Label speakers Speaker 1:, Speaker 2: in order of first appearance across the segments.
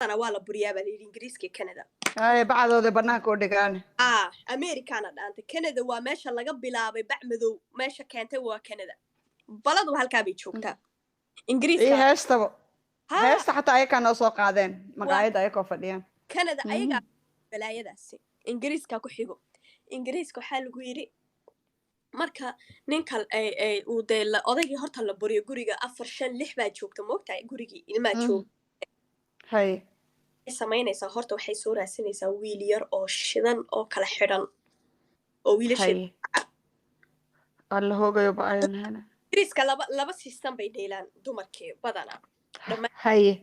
Speaker 1: Waa la buriyaa baa layidhi Ingiriiska iyo Canada.
Speaker 2: Ay, bacdooda banaanka u dhigaan.
Speaker 1: Ah, Americana dhaanta. Canada waa meesha laga bilaabay bac madow, meesha keentay waa Canada. Baladu halkaa bay joogtaa.
Speaker 2: Iyo
Speaker 1: Ingiriiska
Speaker 2: heestaba.
Speaker 1: Ha.
Speaker 2: Heesta xataa ayakaa noo soo qaadeen, maqaayadda ayakoo fadhiyaan.
Speaker 1: Canada ayagaa balaayadaasi, Ingiriiska ku xigo. Ingiriiska waxaa lagu yidhi marka ninka uu dee odaygii horta la buriyo guriga, afar, shan, lix baa joogta, moogtahay, gurigii ilmaa jooga. Waxay samaynaysaa horta, waxay soo raadsanaysaa wiil yar oo shidan oo kala xidhan oo wiilasha.
Speaker 2: Alla hoogayo ba-ayan hena.
Speaker 1: Ingiriiska laba system bay dheelaan dumarkii badanaa, dhammaan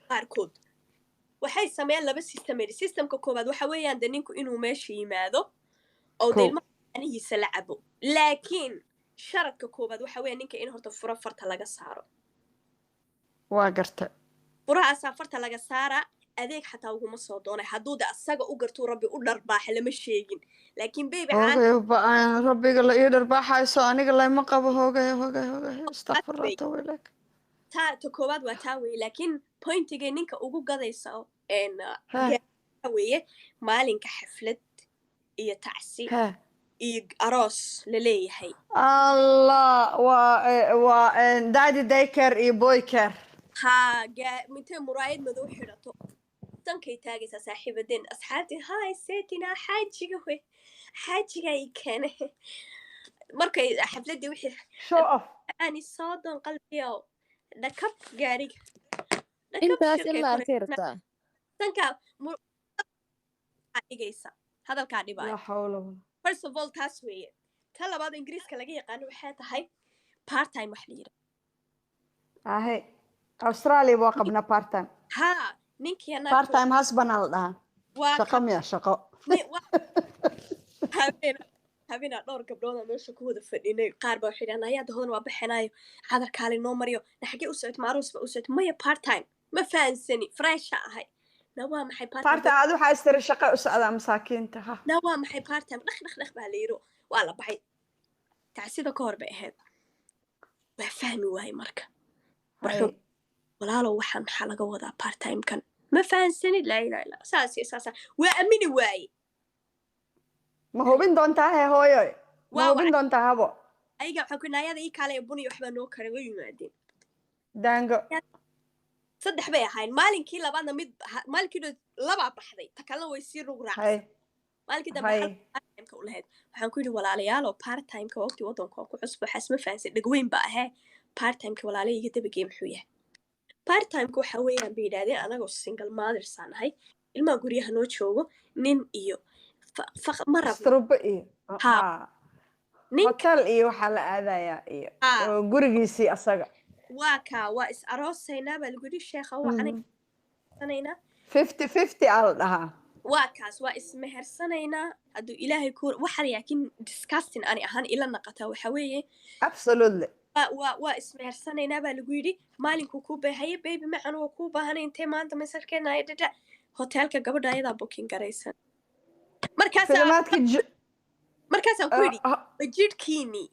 Speaker 1: qaarkood waxay sameeyaan laba system ay. Systemka koowaad waxa weeyaan de ninku inuu meesha yimaado oo de ilmaha anihiisa la cabo, laakiin sharadka koowaad waxa weeya ninka in horta furo farta laga saaro.
Speaker 2: Waa garta.
Speaker 1: Furahaasaa farta laga saaraa, adeeg xataa uguma soo doonay hadduu de asaga u gartuu Rabbi u dharbaaxa, lama sheegin, laakiin baby caan.
Speaker 2: Hoogayo ba-ayan, Rabbiga la ii dharbaaxayso, aniga layma qabo. Hoogayo, hoogayo, hoogayo, astaqfirullah tawilak.
Speaker 1: Taa ta koowaad waa taa weeye, laakiin pointigay ninka ugu gadaysa waxa weeye maalinka xaflad iyo tacsi iyo aroos la leeyahay.
Speaker 2: Allah, waa daddy daycare iyo boy care.
Speaker 1: Ha, intay muraayad madow xidhato sankay taagaysaa, saaxiibadeen, asxaabtii, hay seetina, xaajiga we, xaajiga i keene, markay xafladdii wixii
Speaker 2: Show off.
Speaker 1: Ani soo doon qalbiyow, dhakab gaariga dhakab.
Speaker 3: Intaas
Speaker 1: shirkay
Speaker 3: in la
Speaker 1: ku
Speaker 3: arkay rabtaa.
Speaker 1: Sankaa dhigaysa hadalkaa dhibaayo.
Speaker 2: Laa xawla wala.
Speaker 1: First of all taas weeye. Ta labaad oo Ingiriiska laga yaqaano waxay tahay part time wax la yidhaha.
Speaker 2: Ahe, Australia waa qabnaa part time.
Speaker 1: Ha, ninkii
Speaker 2: Part time husband aa la dhahaa.
Speaker 1: Waa
Speaker 2: shaqo miya shaqo?
Speaker 1: Habeenaa dhowr gabdhooda meesha ku wada fadhinay, qaar baa waxay dhahaan, "Ayaa dahodan waa baxanaayo, cadar kaali noo mariyo." Na xaggee u socot? Ma aroos ba u socot? Maya, part time. Ma fahansani, fresha ahay. Na waa maxay part
Speaker 2: Part
Speaker 1: time?
Speaker 2: time adi waxaa istiri shaqa u socdaa masaakiinta ha.
Speaker 1: Na waa maxay part time? Dhaq dhaq dhaq baa la yiro, waa la baxay. Tacsida ka hor bay ahayd, waa fahmi waaye. Marka marxuum walaalow, waxaan maxaa laga wadaa part time-kan? Ma fahansanid. Laa ilaaha illa, saas iyo saasa waa amini waaye.
Speaker 2: Ma hubin doontaa he hooyo? Ma
Speaker 1: Waa
Speaker 2: hubin doontaa habo?
Speaker 1: Ayaga waxaa ku naayada ii kaale buni waxbaa noo karin, way yimaadeen.
Speaker 2: Daango.
Speaker 1: Saddex bay ahayn. Maalinkii labaadna mid maalinkii dhow labaa baxday, ta kalena way sii rug raacsan. Maalinkii dambe part time-ka u lahayd waxaan ku yidhi, "Walaalayaalo, part time-ka waqti waddanka oo ku cusub waxaas ma fahansan, dhegweyn ba ahee, part time-ka walaalayga dabagee muxuu yahay?" Part time-ka waxa weeyaan bay yidhahdeen, anagoo single mothers aan nahay, ilmaha guryaha noo joogo, nin iyo ma rabno.
Speaker 2: Strubo iyo
Speaker 1: Ha. Ninka
Speaker 2: hotel iyo waxaa la aadayaa iyo
Speaker 1: Ha.
Speaker 2: oo gurigiisii asaga.
Speaker 1: Waa kaa, waa is aroosaynaa baa lagu yidhi, sheekha wacanaynaa.
Speaker 2: 50-50 aa la dhahaa.
Speaker 1: Waa kaas, waa ismehersanaynaa hadduu Ilaahay ku waxa, laakiin disgusting ani ahaan ila naqataa waxa weeye. Waa ismehersanaynaa baa lagu yidhi, maalinkuu kuu baahaye, "Baby macan, waa kuu baahanay, intee maanta masarkeenaya?" Dhadha hoteelka gabadha ayadaa booking garaysan markaasaa.
Speaker 2: Filimaadka
Speaker 1: Markaasaan ku yidhi, "Ma jidhkiinii?"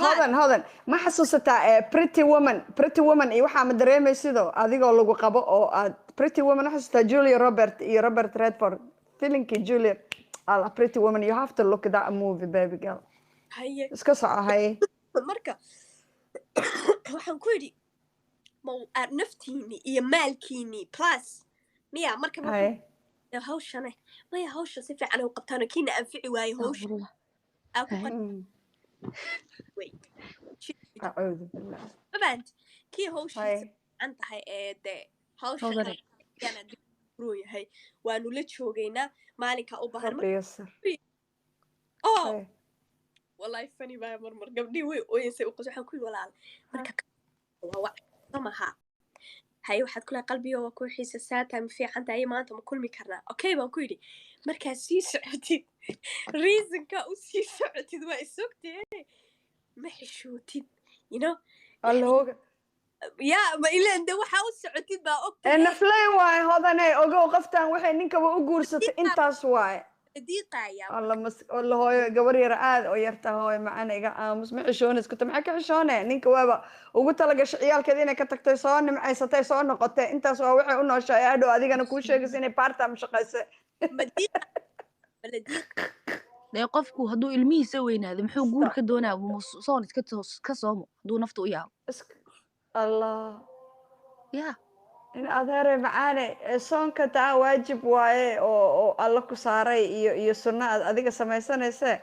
Speaker 2: Hodan, Hodan, ma xasuusataa Pretty Woman? Pretty Woman iyo waxaa ma dareemaysido adigoo lagu qabo oo aad Pretty Woman ma xasuusataa? Julia Robert iyo Robert Redford, filinkii Julia Allah, Pretty Woman, you have to look at that movie, baby girl.
Speaker 1: Haye.
Speaker 2: Iska soco, haye.
Speaker 1: Marka waxaan ku yidhi, ma naftiinii iyo maalkiinii plus miya marka hawshane maya, hawsha si fiican u qabtaan oo kiina anfici waayo hawsha aa ku wey.
Speaker 2: Acuudu billah.
Speaker 1: Mabant kii hawshiisa fiican tahay ee dee hawsha
Speaker 3: Hodane.
Speaker 1: kale roon yahay, waanu la joogaynaa maalinka u baahan.
Speaker 2: Rabbi yasir.
Speaker 1: Oo wallahi funny baa marmar gabdhii way ooyansay u qos. Waxaan ku yidhi, "Walaal, marka waa wac maha, haye, waxaad kule qalbiga waa ku xiisa saataa, ma fiican tahay, maanta ma kulmi karnaa?" Okay baan ku yidhi, markaad sii socotid, reasonka u sii socotid waa isogtee, ma xishootid.
Speaker 2: Alla hooga.
Speaker 1: Ya, ma ileen de waxaa u socotid baa og
Speaker 2: Ee
Speaker 1: tahay.
Speaker 2: Nafley waaye, Hodane, ogow qoftan waxay ninkaba u guursatay intaas waaye.
Speaker 1: La diiqayaa.
Speaker 2: Alla mas alla hooyo, gabar yar aad oo yarta, hooyo macaan, iga aamus. Ma xishoonays kuta? Maxaa ka xishoone? Ninka waaba ugu talagashay ciyaalkeeda inay ka tagtay, soo nimcaysatay, soo noqotay. Intaas waa waxay u nooshahay. Hadhow adigana kuu sheegaysa inay part time shaqaysa.
Speaker 1: Ma diiqa, ma la diiqa.
Speaker 3: Dee qofku hadduu ilmihiisa weynaado, muxuu guur ka doonaa? Soon iska ka soomo hadduu nafta u yaabo.
Speaker 2: Allah.
Speaker 3: Ya.
Speaker 2: In adeere macaane, soonka taa waajib waaye oo Alla ku saaray iyo sunno aad adiga samaysanayse.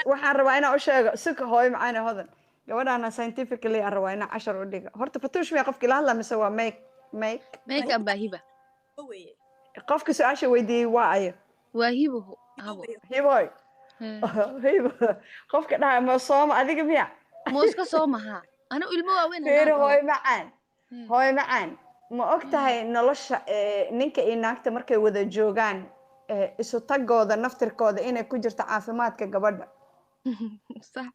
Speaker 2: Waxaan rabaa inaan u sheego suka, hooyo macaane, Hodan, gabadhaana scientifically aan rabaa inaan cashar u dhigo. Horta Fatuush miya qofki la hadla mise waa make?
Speaker 3: Make up baa Hiba.
Speaker 1: Weye.
Speaker 2: Qofka su-aasha weydiiyey waa ayo?
Speaker 3: Waa Hibo, habo.
Speaker 2: Hiboy. Hibo, qofka dhahay ma sooma adiga miya?
Speaker 3: Mo iska soomaha anu ilmo waaweyn
Speaker 2: Fiiri.
Speaker 3: Haddaan qabo.
Speaker 2: Hooyo macaan, hooyo macaan, ma og tahay nolosha ninka iyo naagta markay wada joogaan, isu tagooda naftirkooda inay ku jirto caafimaadka gabadha?
Speaker 3: Sax.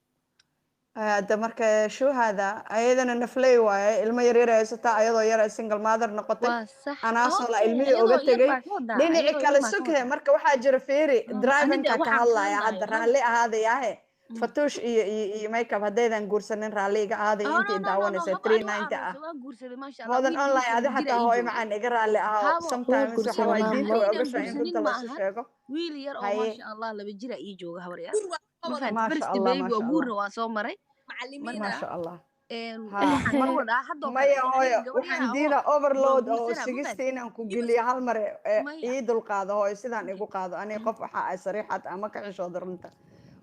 Speaker 2: Hadda marka shuhada ayadana nafley waaye, ilmo yaryar ay haysataa, ayadoo yar ay single mother noqotay.
Speaker 3: Waa sax.
Speaker 2: Anaasoo la
Speaker 3: Okay,
Speaker 2: ilmihii uga
Speaker 3: iyadoo yar
Speaker 2: tegay.
Speaker 3: baa ka wadaa,
Speaker 2: Dhinaci
Speaker 3: iyadoo
Speaker 2: kale
Speaker 3: yar baa ka
Speaker 2: sughe.
Speaker 3: wadaa.
Speaker 2: Marka waxaa jira, fiiri,
Speaker 3: Anida
Speaker 2: drivingka ka
Speaker 3: waxaan ka
Speaker 2: hadlaya
Speaker 3: hadlayo
Speaker 2: hadda. Raalli ahaadayaahe, Fatuush iyo Makeup, haddaydan guursanin, raalli iga ahaadaya.
Speaker 3: Oh,
Speaker 2: Intii
Speaker 3: no, no, no, no,
Speaker 2: daawanaysa
Speaker 3: habo,
Speaker 2: three
Speaker 3: ani waa
Speaker 2: ninety ah.
Speaker 3: aroosay, waan guursaday, maasha Allah.
Speaker 2: Hodan
Speaker 3: Wiil
Speaker 2: Online,
Speaker 3: 12
Speaker 2: adi
Speaker 3: jir
Speaker 2: xataa
Speaker 3: ii
Speaker 2: hooyo
Speaker 3: jooga.
Speaker 2: macaan, iga raalli ahaw.
Speaker 3: Habo.
Speaker 2: Sometimes waxa
Speaker 4: Guursaday,
Speaker 2: waaye
Speaker 4: maama.
Speaker 2: diinta way
Speaker 3: Aniga
Speaker 2: ogashahay in
Speaker 3: guursanin
Speaker 2: runta
Speaker 3: ma
Speaker 2: laysu
Speaker 3: ahan.
Speaker 2: sheego.
Speaker 3: Wiil yar oo
Speaker 2: Haye.
Speaker 3: maasha Allah 2 jira ii jooga, habar yar.
Speaker 1: Guur waa
Speaker 3: Ma
Speaker 1: wada.
Speaker 3: fahanti?
Speaker 2: Maasha
Speaker 3: First
Speaker 2: Allah,
Speaker 3: baby
Speaker 2: maasha
Speaker 3: oo
Speaker 2: Allah.
Speaker 3: guurna waan soo maray.
Speaker 1: Macallimiina.
Speaker 2: Maasha Allah. Ha
Speaker 3: Waxaan ka
Speaker 2: marka
Speaker 3: wadaa haddoo kale
Speaker 2: maya
Speaker 3: aniga
Speaker 2: hooyo,
Speaker 3: gabar
Speaker 2: waxaan
Speaker 3: yar ahoo
Speaker 2: diida
Speaker 3: waan
Speaker 2: overload oo
Speaker 3: guursanaa, ma
Speaker 2: sigista
Speaker 3: fahanti?
Speaker 2: inaan ku geliyo hal mar
Speaker 3: Maya.
Speaker 2: Ii dulqaado hooyo, sidaan igu qaado. Aniga qof waxa ay sariixad ama ka xishooda runta.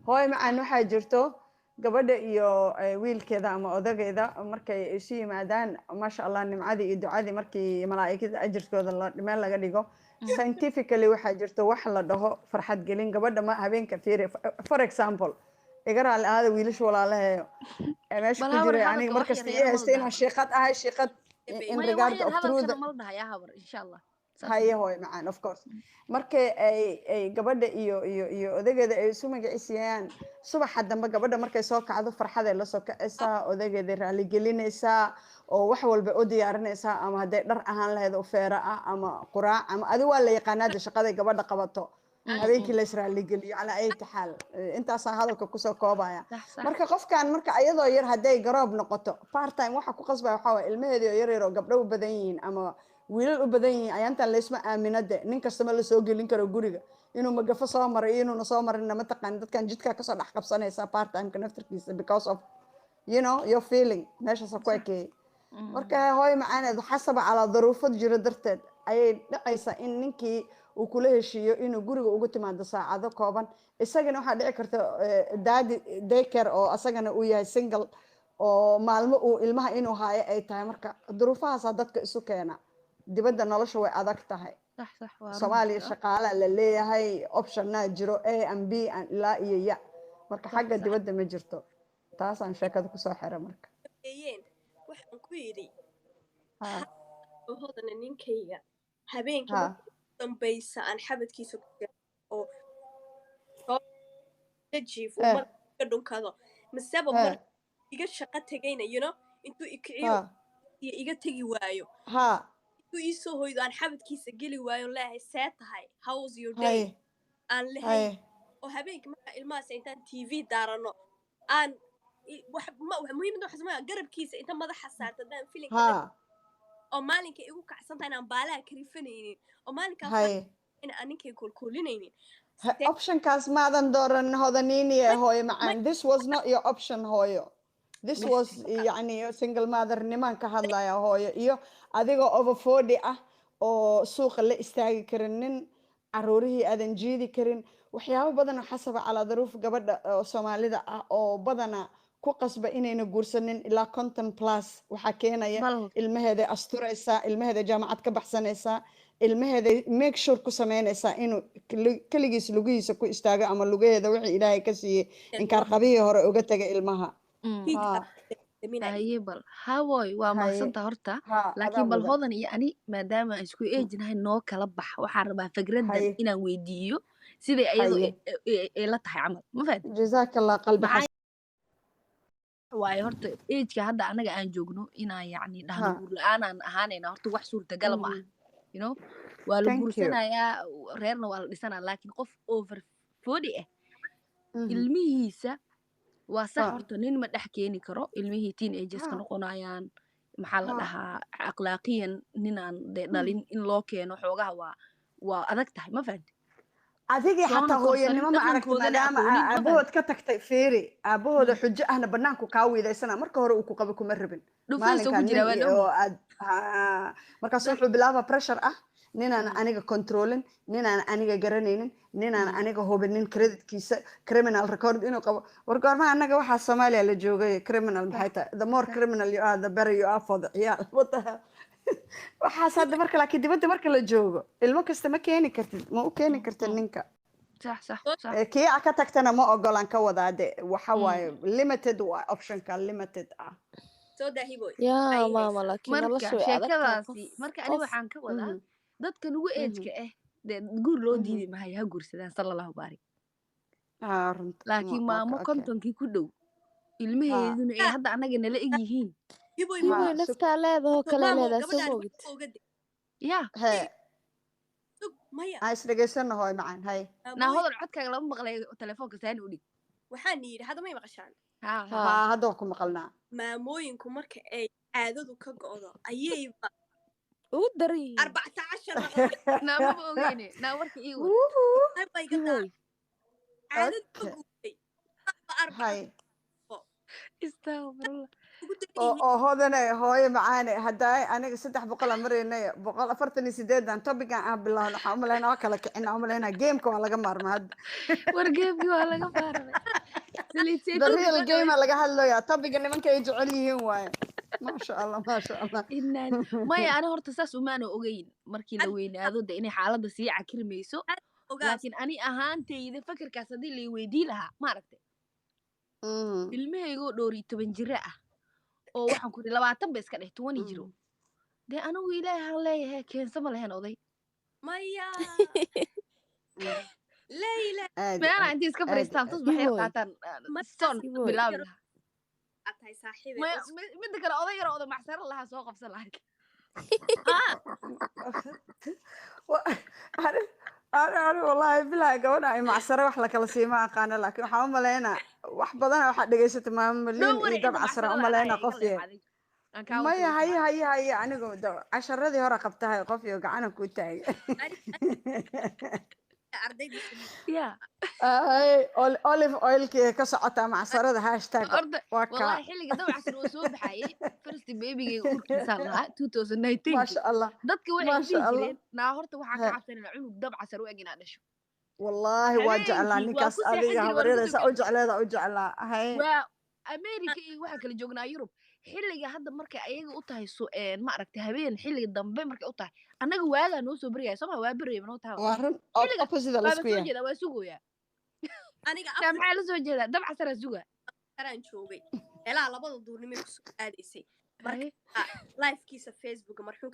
Speaker 2: Hooyo macaan, waxaa jirto gabadha iyo wiilkeeda ama odageeda markay isu yimaadaan, maasha Allah, nimcadii iyo ducadii markii malaa'ikada ajirkooda la meel laga dhigo, scientifically waxaa jirto wax la dhaho farxad gelin gabadha ma habeenka. Fiiri, for example, iga raalli ahaada wiilasha walaalaheeyo ee meesha
Speaker 3: Bal
Speaker 2: ku
Speaker 3: habar,
Speaker 2: jiray aniga
Speaker 3: hadalka wax
Speaker 2: markasta
Speaker 3: yar
Speaker 2: ii
Speaker 3: yar ma
Speaker 2: haysta
Speaker 3: la
Speaker 2: inaan
Speaker 3: dhaha.
Speaker 2: shiiqad ahay, shiiqad in
Speaker 3: Maya, wax
Speaker 2: regard
Speaker 3: yar
Speaker 2: of truth.
Speaker 3: hadalkana ma la dhahayaa, habar, insha Allah. Saas.
Speaker 2: Haye hooy macaan, of course, markay ay gabadha iyo odageeda ay isu magaciisiyaan, subaxa dambe gabadha markay soo kacdo farxaday la soo kacaysaa, odageeday raaligelinaysaa oo wax walba u diyaarinaysaa, ama hadday dhar ahaan lahayd oo feera ah ama quraac ama adi waa la yaqaanaa de shaqaday gabadha qabato. Habeenkii la israaligeliyo calaa ayati xaal. Intaasaan hadalka kusoo koobaya.
Speaker 3: Sax sax.
Speaker 2: Marka qofkan marka ayadoo yar hadday garoob noqoto, part time waxa ku qasbaya waxaa waye ilmaheedii oo yar yar oo gabdho u badan yihiin ama wiilal u badan yihiin. Ayaantan laysma aamino de, nin kastama la soo gelin karo guriga, inuu magafo soo maray iyo inuuna soo marinna mataqaan. Dadkan jidkaa kasoo dhex qabsanaysa part timeka naftirkiisa because of your feeling meeshaasa ku ekeeyey. Marka hooyo macaaneed, xasaba calaa daruufad jiro darteed ayay dhacaysaa in ninkii uu kula heshiiyo inuu guriga ugu timaado saacado kooban. Isagana waxaa dhici karta daddy daycare oo asagana uu yahay single oo maalmo uu ilmaha inuu haayo ay tahay. Marka duruufahaasaa dadka isu keena. Dibadda nolosha way adag tahay.
Speaker 3: Sax sax, waa run.
Speaker 2: Soomaaliya shaqaalaa la leeyahay, optionnaa jiro A and B and ilaa iyo ya. Marka xagga dibadda ma jirto. Taasaan sheekada kusoo xira marka.
Speaker 1: Eeyeen, waxaan ku yidhi Hodana, ninkayga habeenkii markii ugu dambaysa aan xabadkiisa ku jiro oo soo jiifo, mar iga dhunkado maseba mar iga shaqo tegayna, intuu ikiciyo iyo iga tegi waayo, intuu ii soo hoydo aan xabadkiisa geli waayo, leeyahay, "See tahay? How was your day?" Aan lahayn oo habeenkii markaa ilmahaas intaan TV daarano aan wax muhiimada waxa samaya garabkiisa inta madaxa saarta haddaan filinka oo maalinka igu kacsan tahay inaan baalaha karifanaynin oo maalinkaa in aan ninkay koolkoolinaynin.
Speaker 2: Optionkaas maadan dooran, Hodaniiniye, hooyo macaan. This was not your option, hooyo. This was yacni single mother nimaan ka hadlaya, hooyo, iyo adigoo over 40 ah oo suuqa la istaagi karin, nin caruurihii aadan jiidi karin, waxyaabo badan oo xasaba calaa daruuf gabadha oo Soomaalida ah oo badana ku qasba inayna guursanin ilaa 50 plus waxaa keenaya
Speaker 3: Bal
Speaker 2: ilmaheeday asturaysaa, ilmaheeday jaamacad ka baxsanaysaa, ilmaheeday make sure ku sameynaysaa inuu keligiis lugihiisa ku istaago ama lugaheeda wixii Ilaahay ka siiyey inkaar qabihii hore uga tegay ilmaha.
Speaker 3: Haye, bal hawoy, waa mahadsanta horta. Laakiin
Speaker 2: Adaa
Speaker 3: bal
Speaker 2: mudan.
Speaker 3: Hodan iyo ani maadaama aan isku eejinahay, noo kala bax. Waxaan rabaa fikraddan inaan weydiiyo siday ayadu ay la tahay camal, ma fahanti?
Speaker 2: Jazaaka Allah qalbi.
Speaker 3: Maxaa waaye horta age-ka hadda anaga aan joogno inaan yacni dhahno guur la-aan aan ahaanayna, horta wax suurtagala ma aha. Waa la
Speaker 2: Thank you.
Speaker 3: guursanayaa, reerna waa la dhisanaa, laakiin qof over 40 ah ilmihiisa waa sax. Horta nin ma dhex keeni karo ilmihii, teenagers ka noqonayaan, maxaa la dhahaa, akhlaaqiyan ninaan dee dhalin in loo keeno xoogaha waa adag tahay, ma fahamti?
Speaker 2: Adigii
Speaker 3: Soona
Speaker 2: xataa
Speaker 3: korsanin,
Speaker 2: hooyanimo ma aragti,
Speaker 3: dhaqankoodana
Speaker 2: maadaama
Speaker 3: aqoonin, ma
Speaker 2: aabahood ka tagtay. Fiiri, aabahooda xujo ahna banaanku kaa wiidaysana, marka hore uu ku qabo kuma rabin.
Speaker 3: Dhufaysa ku
Speaker 2: Maalinkan
Speaker 3: jira
Speaker 2: nin
Speaker 3: waa
Speaker 2: iyo
Speaker 3: la
Speaker 2: oo aad markaas wuxuu bilaabaa pressure ah, ninaan aniga controlin, ninaan aniga garanaynin, ninaan aniga hubinin creditkiisa, criminal record inuu qabo. War goorma annaga waxaa Soomaaliya la joogay criminal maxay tahay? The more criminal you are, the better you are for the ciyaal. What the hell, waxaas hadda marka. Laakiin dibadda marka la joogo, ilmo kasta ma keeni kartid, ma u keeni kartid ninka.
Speaker 3: sax sax sax
Speaker 2: Kii a ka tagtana ma ogolaan ka wadaa de. Waxa waaye limited, waa optionka limited ah.
Speaker 1: Soo daahiboy.
Speaker 4: Yaa
Speaker 1: Ay,
Speaker 4: maama, laakiin
Speaker 3: Marka
Speaker 4: noloshu way adag tahay. Qof
Speaker 3: sheekadaasi marka ani
Speaker 4: qof
Speaker 3: waxaan ka wadaa dadka nugu age-ka ah dee guur loo diidi mahayo, ha guursadaan, sala Allahu baarik.
Speaker 2: Runta.
Speaker 3: Laakiin maamo 50-kii ku dhow, ilmaheeduna ay hadda annaga nala eg yihiin.
Speaker 1: Hiboy.
Speaker 4: Hiboy,
Speaker 2: Sug.
Speaker 4: naftaa leedahoo kale
Speaker 1: Maamo,
Speaker 4: leedahay, soo
Speaker 1: gabadhaan
Speaker 4: moogid.
Speaker 1: waxba uga de
Speaker 3: Yaa.
Speaker 2: Hee.
Speaker 1: Sug, maya.
Speaker 2: Aan isdhegaysano, hooy macaan, hay.
Speaker 3: Naa
Speaker 1: Maamooyin
Speaker 3: hodol, codkaaga lama maqlay, telefoonka saani u dhig.
Speaker 1: Waxaan yidhi, hadda may maqashaan?
Speaker 3: Haa.
Speaker 4: Haa.
Speaker 2: Haa, hadda waa ku maqalnaa.
Speaker 1: Maamooyinku marka ay caadadu ka go'do ayayba
Speaker 4: Ugu daran yihiin.
Speaker 1: 14
Speaker 3: Naa maba ogeyne, naa warka ii wad.
Speaker 1: Bay gadaa.
Speaker 4: Hiboy.
Speaker 1: Caadadu ka guurtay ba arbaca
Speaker 2: Hay.
Speaker 3: Astaqfirullah.
Speaker 1: Ugu daran
Speaker 2: Oo
Speaker 1: yihiin.
Speaker 2: Oo hodane, hooyo macaane, hadda aniga 300 aan maraynay, 148-dan topican aan bilaawno, waxaan umalaynaa waa kala kicina, umalaynaa gameka waa laga maarma hadda.
Speaker 3: War game-kii waa laga maarmay, saliid
Speaker 2: The
Speaker 3: saytuun.
Speaker 2: real game aa laga hadlayaa, topica nimanka ay jecel yihiin waaye. Maasha Allah, maasha Allah.
Speaker 3: Inaan maya, ani horta saas umaana ogeyn markii la weynaado de inay xaaladda sii cakirmayso.
Speaker 1: Ogaas.
Speaker 3: Laakiin ani ahaantayda fakarkaas haddii lay weydii lahaa, maaragtay, ilmahaygoo dhowr iyo toban jiro ah oo waxaan ku iri 20 ba iska dheh, 20 jiro dee, anigu Ilaahay han leeyahay keensama lahayn oday.
Speaker 1: Maya Leyla.
Speaker 2: Aad
Speaker 3: Meelaa
Speaker 2: aad
Speaker 3: intii iska
Speaker 2: aad
Speaker 3: fadhiistaan
Speaker 2: aad.
Speaker 3: tusbax yar
Speaker 4: Hiboy.
Speaker 3: qaataan
Speaker 1: Markaas
Speaker 3: soon
Speaker 4: Hiboy.
Speaker 3: bilaabi lahaa.
Speaker 1: Aad tahay saaxiibay.
Speaker 3: Maya, midda kale oday yar oo oda macsaro lahaa soo qabsan lahayd.
Speaker 2: Ani wallahi bilahi, gabadha ay macsaro wax lakala siima aqaano, laakiin waxaan u malaynaa wax badan waxaad dhegaysatay maamo Malin
Speaker 3: Don't
Speaker 2: iyo
Speaker 3: worry,
Speaker 2: dab
Speaker 3: cidda
Speaker 2: casara
Speaker 3: macsarada
Speaker 2: u malaynaa
Speaker 3: anaa
Speaker 2: qof
Speaker 3: iga
Speaker 2: ye
Speaker 3: leexaday aan kaa
Speaker 2: Maya.
Speaker 3: wato.
Speaker 2: Haye haye haye, anigu casharadii hore qabtahay, qof iyo gacana ku taagay.
Speaker 1: Ardaydiisa.
Speaker 3: Ya.
Speaker 2: Ay, olive oilkii ka socotaa macsarada hashtag.
Speaker 3: Horta
Speaker 2: waa kaa.
Speaker 3: Wallahi xilliga dab casar oo soo baxayay, first babygayga uurkiisaan lahaa 2019.
Speaker 2: Maasha Allah.
Speaker 3: Dadka waxay
Speaker 2: Maasha
Speaker 3: dhihi
Speaker 2: Allah.
Speaker 3: jireen, naa horta waxaan ka
Speaker 2: He.
Speaker 3: cabsanayna cunug dab casar u eg inaad dhasho.
Speaker 2: Wallaahi waa jeclaa
Speaker 3: Habeenkii waa
Speaker 2: ninkaas
Speaker 3: ku seexan
Speaker 2: adiga
Speaker 3: jiray, waa lagu
Speaker 2: habaryada
Speaker 3: soo
Speaker 2: saa u jecleeda u jeclaa, haye.
Speaker 3: Waa America iyo waxaa kala joognaa Yurub. Xilliga hadda markay ayaga u tahay ma aragtay, habeen xilliga dambe markay u tahay, annaga waagaa noo soo baryaya sooma, waa baryaya noo tahay.
Speaker 2: Waa run.
Speaker 3: Xilliga
Speaker 2: Opposite
Speaker 3: waaba
Speaker 2: laisku
Speaker 3: soo
Speaker 2: yahay.
Speaker 3: jeedaa, waa sugoyaa.
Speaker 1: Aniga
Speaker 3: Naa maxaa la soo jeedaa? Dab casaraa sugaa.
Speaker 1: Afaraan joogay meelaha 2-da duurnimay kusoo aadaysay marka
Speaker 3: Haye.
Speaker 1: livekiisa Facebook marxuumka.